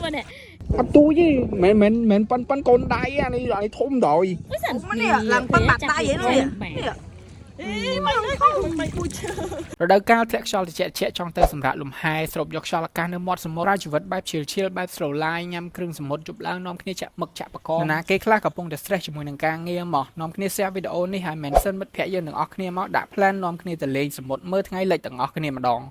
មើលនេះ អត់ទូចទេមិនមែនមិនប៉ិនប៉ិនកូនដៃអានេះអានេះធំដល់ មួយសិន នេះឡើងប៉ុនបាត់ដៃហ្នឹងនេះនេះ អីមិនមិនមិនពូជើ រដូវកាលធ្លាក់ខ្យល់ត្រជាក់ៗចង់ទៅសម្រាប់លំហែស្រូបយកខ្យល់អាកាសនៅមាត់សមុទ្រប្រើជីវិតបែបឈៀលឈៀលបែប slow life ញ៉ាំគ្រឿងសមុទ្រជប់ឡើងនាំគ្នាចាក់មឹកចាក់បកនរណាគេខ្លះកំពុងតែ stress ជាមួយនឹងការងារមកនាំគ្នា share វីដេអូនេះឲ្យ mention មិត្តភ័ក្តិយើងទាំងអស់គ្នាមកដាក់ plan នាំគ្នាទៅលេងសមុទ្រមើលថ្ងៃលិចទាំងអស់គ្នាម្ដង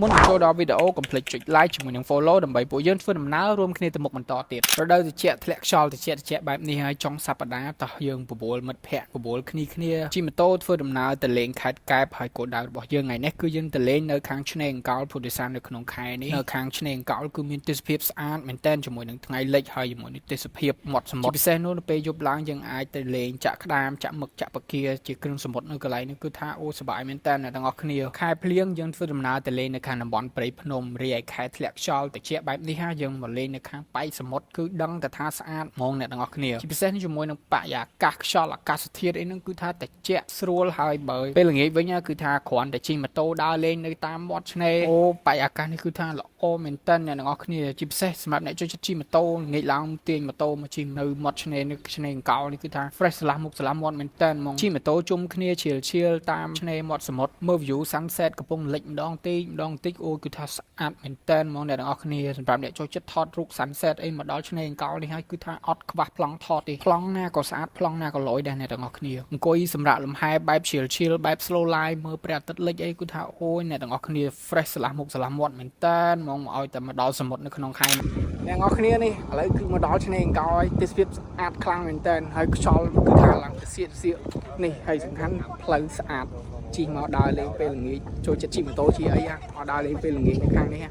មុននឹងចូលដល់វីដេអូកុំភ្លេចចុច like ជាមួយនឹង follow ដើម្បីពួកយើងធ្វើដំណើររួមគ្នាទៅមុខបន្តទៀតរដូវត្រជាក់ធ្លាក់ខ្យល់ត្រជាក់ត្រជាក់បែបនេះហើយចុងសប្តាហ៍តោះយើងបបួលមិត្តភ័ក្តិបបួលគ្នាគ្នាជិះម៉ូតូធ្វើដំណើរទៅលេងខេត្តកែបហើយគោលដៅរបស់យើងថ្ងៃនេះគឺយើងទៅលេងនៅខាងឆ្នេរអង្កោលពុទ្ធិសាសននៅក្នុងខែនេះនៅខាងឆ្នេរអង្កោលគឺមានទេសភាពស្អាតមែនទែនជាមួយនឹងថ្ងៃលិចហើយជាមួយនឹងទេសភាពមាត់សមុទ្រជាពិសេសនោះនៅពេលយប់ឡើងយើងអាចទៅលេងចាក់ក្តាមចាក់មឹកចាក់ពគាជាគ្រឿងសមុទ្រនៅកន្លែងនេះគឺថាអូសប្បាយមែនទែនអ្នកទាំងអស់គ្នាខែភ្លៀងយើងធ្វើដំណើរទៅលេងនៅខាងតំបន់ព្រៃភ្នំរីឯខែធ្លាក់ខ្យល់ត្រជាក់បែបនេះហាយើងមកលេងនៅខាងប៉ែកសមុទ្រគឺដឹងតែថាស្អាតហ្មងអ្នកទាំងអស់គ្នាជាពិសេសនេះជាមួយនឹងបរិយាកាសខ្យល់អាកាសធាតុអីហ្នឹងគឺថាត្រជាក់ស្រួលហើយបើពេលល្ងាចវិញគឺថាគ្រាន់តែជិះម៉ូតូដើរលេងនៅតាមមាត់ឆ្នេរអូបរិយាកាសនេះគឺថាល្អមែនទែនអ្នកទាំងអស់គ្នាជាពិសេសសម្រាប់អ្នកចូលចិត្តជិះម៉ូតូល្ងាចឡើងទាញម៉ូតូមកជិះនៅមាត់ឆ្នេរនៅឆ្នេរអង្កោលនេះគឺថា fresh ស្រឡះមុខស្រឡះមាត់មែនទែនហ្មងជិះម៉ូតូជុំគ្នាឈៀលឈៀលតាមឆ្នេរមាត់សមុទ្រមើល view sunset កំពុងលិចម្ដងតិចម្ដងតិចអូគឺថាស្អាតមែនទែនហ្មងអ្នកទាំងអស់គ្នាសម្រាប់អ្នកចូលចិត្តថតរូប sunset អីមកដល់ឆ្នេរអង្កោលនេះហើយគឺថាអត់ខ្វះប្លង់ថតទេប្លង់ណាក៏ស្អាតប្លង់ណាក៏លយដែរអ្នកទាំងអស់គ្នាអង្គុយសម្រាប់លំហែបែបឈៀលឈៀលបែប slow life មើលព្រះអាទិត្យលិចអីគឺថាអូយអ្នកទាំងអស់គ្នា fresh ស្រឡះមុខស្រឡះមាត់មែនទែនហ្មងមកឲ្យតែមកដល់សមុទ្រនៅក្នុងខែនេះអ្នកទាំងអស់គ្នានេះឥឡូវគឺមកដល់ឆ្នេរអង្កោលហើយទេសភាពស្អាតខ្លាំងមែនទែនហើយខ្យល់គឺថាឡើងទៅសៀកសៀកនេះហើយសំខាន់ផ្លូវស្អាតជិះមកដើរលេងពេលល្ងាចចូលចិត្តជិះម៉ូតូជិះអីមកដើរលេងពេលល្ងាចនៅខាងនេះ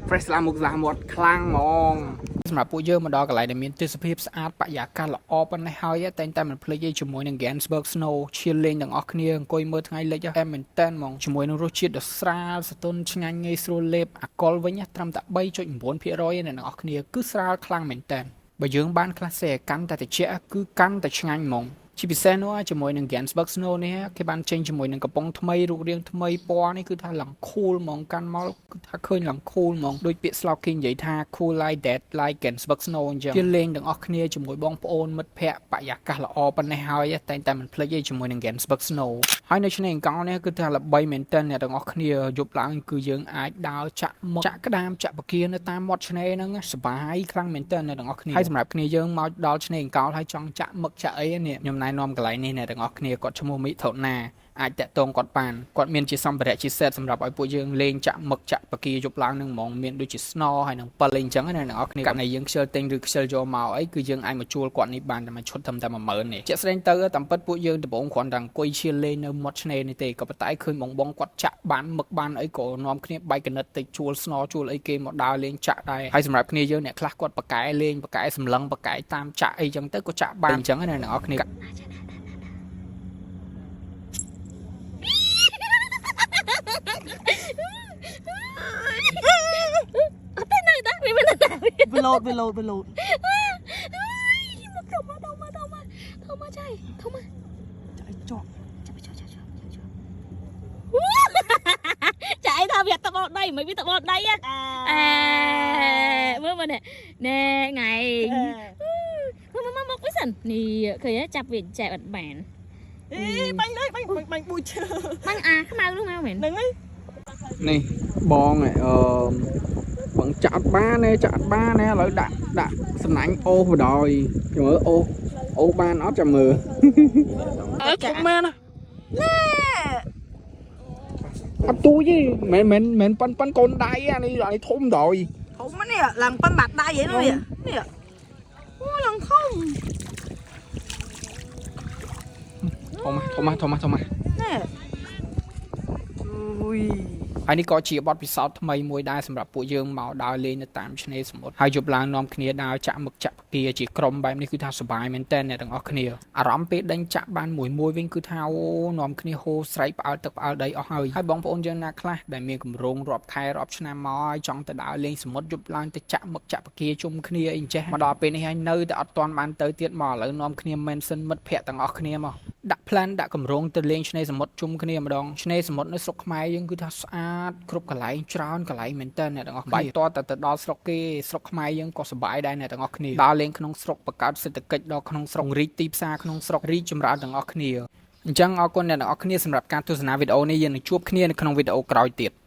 fresh ស្លាមុខស្លាមាត់ខ្លាំងហ្មងសម្រាប់ពួកយើងមកដល់កន្លែងដែលមានទេសភាពស្អាតបរិយាកាសល្អប៉ុណ្ណេះហើយតែងតែមិនភ្លេចទេជាមួយនឹង Ganzberg Snow ឈៀលលេងទាំងអស់គ្នាអង្គុយមើលថ្ងៃលិចតែមែនតែនហ្មងជាមួយនឹងរសជាតិដ៏ស្រាលសទន់ឆ្ងាញ់ងាយស្រួលលេបអាល់កុលវិញត្រឹមតែ3.9%ឯអ្នកទាំងអស់គ្នាគឺស្រាលខ្លាំងមែនតែនបើយើងបានខ្លះសេកាន់តែតិចគឺកាន់តែឆ្ងាញ់ហ្មងជាពិសេសនោះជាមួយនឹង Ganzberg Snow នេះគេបានចេញជាមួយនឹងកំប៉ុងថ្មីរូបរាងថ្មីពណ៌នេះគឺថាឡើង cool ហ្មងកាន់មកគឺថាឃើញឡើង cool ហ្មងដូចពាក្យស្លោកគេនិយាយថា cool like that like Ganzberg Snow អញ្ចឹងជាលេងទាំងអស់គ្នាជាមួយបងប្អូនមិត្តភ័ក្តិបរិយាកាសល្អប៉ុណ្ណេះហើយតែងតែមិនភ្លេចទេជាមួយនឹង Ganzberg Snow ហើយនៅឆ្នេរអង្កោនេះគឺថាល្បីមែនទែនអ្នកទាំងអស់គ្នាយប់ឡើងគឺយើងអាចដើរចាក់មកចាក់ក្តាមចាក់ពគានៅតាមមាត់ឆ្នេរហ្នឹងសប្បាយខ្លាំងមែនទែនអ្នកទាំងអស់គ្នាហើយសម្រាប់គ្នាយើងមកដល់ឆ្នេរអង្កោលហើយចង់ចាក់មឹកចាក់អីនេះខ្ញុំណែនាំកន្លែងនេះអ្នកទាំងអស់គ្នាគាត់ឈ្មោះមិថុនាអាចតាក់ទងគាត់បានគាត់មានជាសម្ភារៈជា set សម្រាប់ឲ្យពួកយើងលេងចាក់មឹកចាក់ពគាយប់ឡើងនឹងហ្មងមានដូចជាស្នហើយនឹងពិលអីអញ្ចឹងណាអ្នកទាំងអស់គ្នាករណីយើងខ្ជិលទិញឬខ្ជិលយកមកអីគឺយើងអាចមកជួលគាត់នេះបានតែមួយឈុតត្រឹមតែ10000នេះជាក់ស្ដែងទៅតាមពិតពួកយើងដំបូងគ្រាន់តែអង្គុយឈៀលលេងនៅមាត់ឆ្នេរនេះទេក៏ប៉ុន្តែឃើញបងបងគាត់ចាក់បានមឹកបានអីក៏នាំគ្នាបែកកណិតទៅជួលស្នជួលអីគេមកដើរលេងចាក់ដែរហើយសម្រាប់គ្នាយើងអ្នកខ្លះគាត់បកកែលេងបកកែសម្លឹងបកកែតាមចាក់អីចឹងទៅក៏ចាក់បានអញ្ចឹងណាអ្នកទាំងអស់គ្នា អត់ទេនៅតាវាមិននៅតា វាលោតវាលោតវាលោត មកធំមកធំមកធំមកធំមកចៃធំមក ចាក់ជាប់ ចាប់ចាប់ចាប់ចាប់ចៃថាវាតបដៃមិនវាតបដៃអេមើលមើលនេះណែថ្ងៃមើលមកមកវិញសិននេះឃើញចាប់វាចែកអត់បាន អីបាញ់លើបាញ់បាញ់ពូជើ បាញ់អាខ្មៅនោះមកមែន ហ្នឹងហើយ នេះបងអឺបងចាក់អត់បានទេចាក់អត់បានទេឥឡូវដាក់ដាក់សំណាញ់អូសបដ ாய் ចាំមើលអូសអូសបានអត់ចាំមើលអើធំមែនណាអត់ទូចទេមិនមែនមិនប៉ិនប៉ិនកូនដៃអានេះអានេះធំដល់ ធំនេះឡើងប៉ុនបាត់ដៃហ្នឹងនេះនេះអូឡើងធំ ធំធំធំធំ នេះអូយ ហើយនេះក៏ជាបទពិសោធន៍ថ្មីមួយដែរសម្រាប់ពួកយើងមកដើរលេងនៅតាមឆ្នេរសមុទ្រហើយយប់ឡើងនាំគ្នាដើរចាក់មឹកចាក់ពគាជាក្រុមបែបនេះគឺថាសប្បាយមែនតើអ្នកទាំងអស់គ្នាអារម្មណ៍ពេលដេញចាក់បានមួយមួយវិញគឺថាអូនាំគ្នាហូរស្រែកផ្អើលទឹកផ្អើលដីអស់ហើយហើយបងប្អូនយើងណាខ្លះដែលមានកម្រងរាប់ខែរាប់ឆ្នាំមកហើយចង់ទៅដើរលេងសមុទ្រយប់ឡើងទៅចាក់មឹកចាក់ពគាជុំគ្នាអីអញ្ចេះមកដល់ពេលនេះហើយនៅតែអត់ទាន់បានទៅទៀតមកឥឡូវនាំគ្នា mention មិត្តភ័ក្តិទាំងអស់គ្នាមក ដាក់ plan ដាក់កម្រងទៅលេងឆ្នេរសមុទ្រជុំគ្នាម្ដងឆ្នេរសមុទ្រនៅស្រុកខ្មែរយើងគឺថាស្អាតគ្រប់កន្លែងច្រើនកន្លែងមែនតើអ្នកទាំងអស់គ្នាបាយតតែទៅដល់ស្រុកគេស្រុកខ្មែរយើងក៏សប្បាយដែរអ្នកទាំងអស់គ្នាដើរលេងក្នុងស្រុកបង្កើតសេដ្ឋកិច្ចដល់ក្នុងស្រុករីកទីផ្សារក្នុងស្រុករីកចម្រើនទាំងអស់គ្នាអញ្ចឹងអរគុណអ្នកទាំងអស់គ្នាសម្រាប់ការទស្សនាវីដេអូនេះយើងនឹងជួបគ្នានៅក្នុងវីដេអូក្រោយទៀត។